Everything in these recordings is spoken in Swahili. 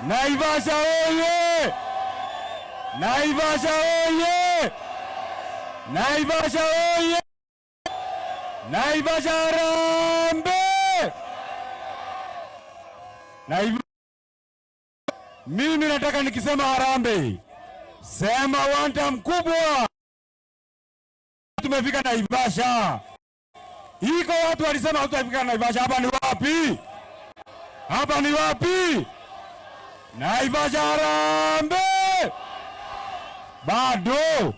Naivasha oye! Naivasha oye! Naivasha oye! Naivasha harambee! Naiv Mimi nataka nikisema harambee, sema wanta mkubwa. Tumefika Naivasha. Iko watu walisema hatutafika Naivasha. Hapa ni wapi? Hapa ni wapi? Naivasha harambee! Bado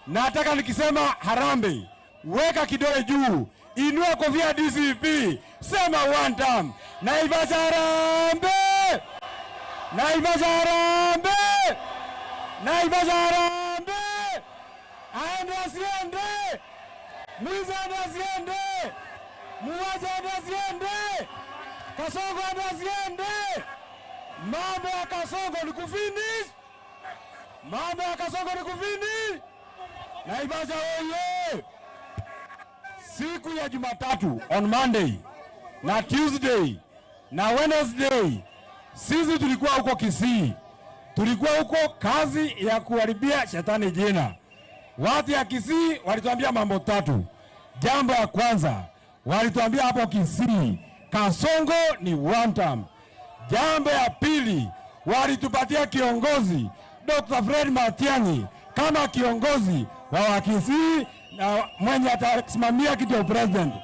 nataka nikisema harambee, weka kidole juu, inua kofia DCP, sema one time, Naivasha harambee! Naivasha harambee! Naivasha harambee! Aende asiende? Mwizi aende asiende? Muuaji aende asiende? Kasongo aende asiende? Mambo ya Kasongo ni kufinish, mambo ya Kasongo ni kufinish. Naivasha oye! Siku ya Jumatatu, on Monday na Tuesday na Wednesday, sisi tulikuwa huko Kisii, tulikuwa huko kazi ya kuharibia shetani jina. Watu ya Kisii walituambia mambo tatu. Jambo ya kwanza walituambia hapo Kisii, Kasongo ni one term. Jambo ya pili walitupatia kiongozi Dr. Fred Matiang'i kama kiongozi wa Wakisii na mwenye atasimamia kiti ya president.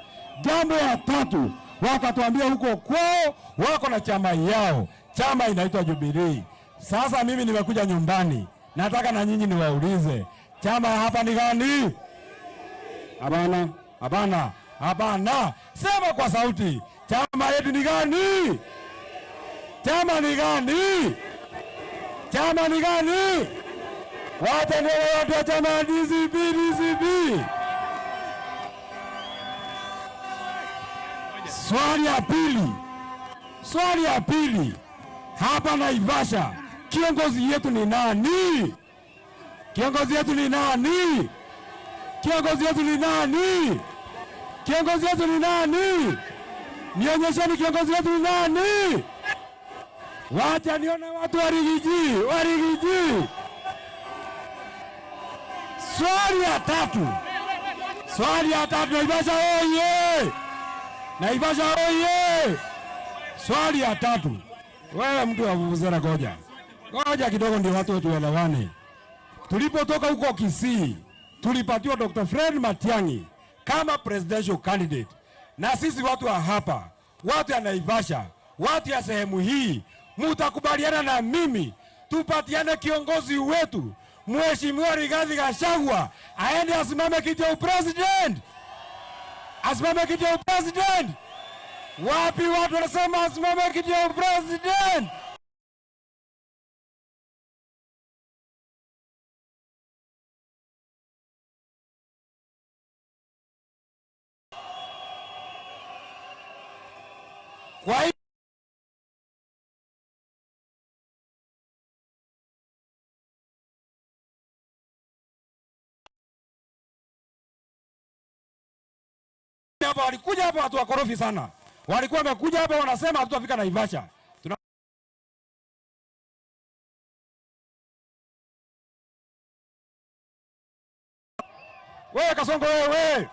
Jambo ya tatu wakatuambia huko kwao wako na chama yao, chama inaitwa Jubilee. Sasa mimi nimekuja nyumbani, nataka na nyinyi niwaulize, chama hapa ni gani? Hapana, hapana, hapana, sema kwa sauti, chama yetu ni gani? Chama ni gani? Chama ni gani? Wacha nione watu wa chama ya DCP, DCP. Swali ya pili, swali ya pili, hapa Naivasha kiongozi yetu ni nani? Kiongozi yetu ni nani? Kiongozi yetu ni nani? Kiongozi yetu ni nani? Nionyesheni kiongozi yetu ni nani? Wacha nione watu wa Riggy G, wa Riggy G. Swali ya tatu, swali ya tatu, Naivasha oye! Naivasha oye! Swali ya tatu, wewe mtu wa vuvuzela, ngoja ngoja kidogo, ndio watu tuelewane. Tulipotoka huko Kisii tulipatiwa Dr. Fred Matiang'i kama presidential candidate, na sisi watu wa hapa, watu ya Naivasha, watu ya sehemu hii, mutakubaliana na mimi tupatiane kiongozi wetu Mheshimiwa Rigathi Gachagua aende asimame kiti ya president, asimame kiti ya president. Wapi watu wanasema asimame kiti ya president? Kwa hiyo hapa walikuja hapa watu wakorofi sana, walikuwa wamekuja hapa wanasema hatutafika Naivasha. Tuna wewe Kasongo, wewe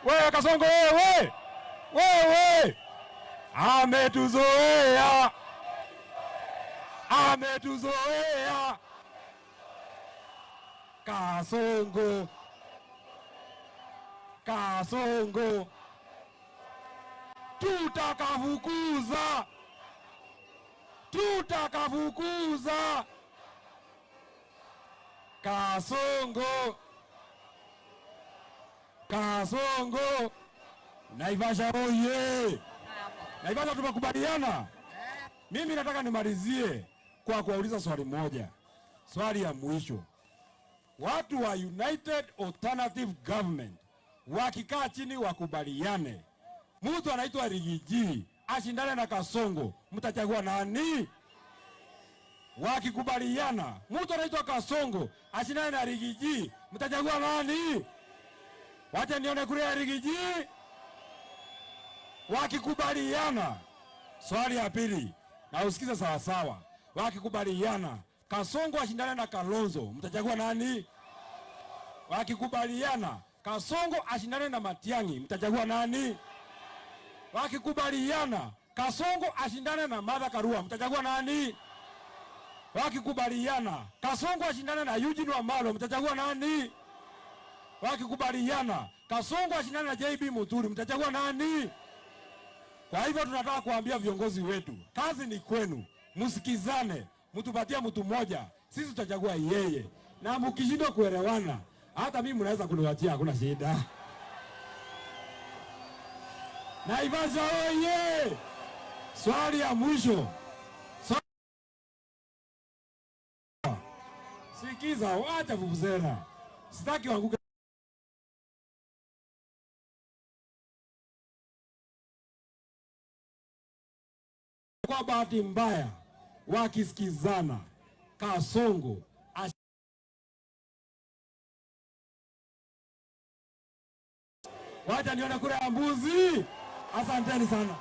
wewe Kasongo, wewe wewe, ametuzoea, ametuzoea Kasongo, Kasongo tutakafukuza, tutakafukuza Kasongo, Kasongo. Naivasha oye! Naivasha tumekubaliana. Mimi nataka nimalizie kwa kuwauliza swali moja, swali ya mwisho. Watu wa United Alternative Government wakikaa chini wakubaliane, mtu anaitwa Riggy G ashindane na Kasongo, mtachagua nani? Wakikubaliana mtu anaitwa Kasongo ashindane na Riggy G, mtachagua nani? Wacha nione kura ya Riggy G. Wacha nione kura ya Riggy G. Wacha nione kura ya Riggy G. Wacha nione kura ya Riggy G. Wacha nione kura ya Riggy G. Wakikubaliana, swali ya pili na usikize sawasawa, wakikubaliana Kasongo ashindane na Kalonzo, mtachagua nani? Wakikubaliana Kasongo ashindane na Matiang'i, mtachagua nani? Wakikubaliana Kasongo ashindane na Martha Karua, mtachagua nani? Wakikubaliana Kasongo ashindane na Eugene Wamalwa, mtachagua nani? Wakikubaliana Kasongo ashindane na JB Muturi, mtachagua nani? Kwa hivyo tunataka kuambia viongozi wetu, kazi ni kwenu, msikizane, mtupatie mtu mmoja, sisi tutachagua yeye, na mkishindwa kuelewana, hata mimi mnaweza kuniwachia, hakuna shida. Naivasha oye! Swali ya mwisho, sikiza, wacha vuvuzela, sitaki wanguke. Kwa bahati mbaya wakisikizana, Kasongo wacha nione kura ya mbuzi. Asanteni sana.